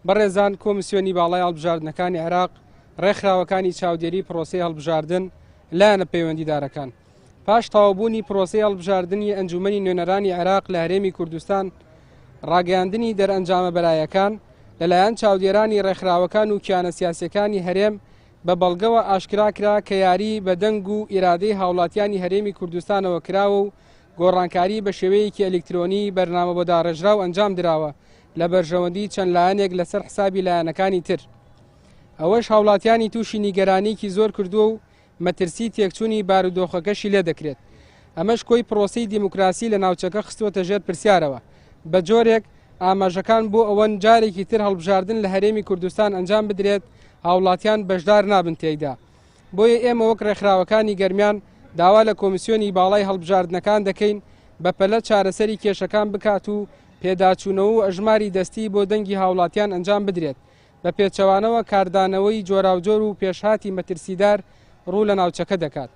بەڕێزان کۆمیسیۆنی باڵای هەڵبژاردنەکانی عێراق، ڕێکخراوەکانی چاودێری پرۆسەی هەڵبژاردن، لایەنە پەیوەندیدارەکان. پاش تەواوبوونی پرۆسەی هەڵبژاردنی ئەنجوومەنی نوێنەرانی عێراق لە هەرێمی کوردستان، ڕاگەیاندنی دەرئەنجامە بەرایەکان لەلایەن چاودێرانی ڕێکخراوەکان و کیانە سیاسیەکانی هەرێم بە بەڵگەوە ئاشکرا کرا کە یاری بە دەنگ و ئیرادەی هاوڵاتیانی هەرێمی کوردستانەوە کراوە و گۆڕانکاری بە شێوەیەکی ئەلیکترۆنی بەرنامە بۆ داڕێژراو ئەنجام دراوە لە بەرژەوەندی چەند لایەنێک لەسەر حسابی لایەنەکانی تر. ئەوەش هاوڵاتیانی تووشی نیگەرانیکی زۆر کردووە و مەترسی تێکچوونی بارودۆخەکەشی لێدەکرێت. ئەمەش کۆی پرۆسەی دیموکراسی لە ناوچەکە خستووەتە ژێر پرسیارەوە، بە جۆرێک ئاماژەکان بۆ ئەوەن جارێکی تر هەڵبژاردن لە هەرێمی کوردستان ئەنجام بدرێت هاوڵاتیان بەشدار نابن تێیدا. بۆیە ئێمە وەک ڕێکخراوەکانی گەرمیان داوا لە کۆمیسیۆنی باڵای هەڵبژاردنەکان دەکەین بەپەلە چارەسەری کێشەکان بکات و پێداچوونەوە و ئەژماری دەستی بۆ دەنگی هاوڵاتیان ئەنجام بدرێت، بە پێچەوانەوە کاردانەوەی جۆراوجۆر و پێشهاتی مەترسیدار ڕوو لە ناوچەکە دەکات.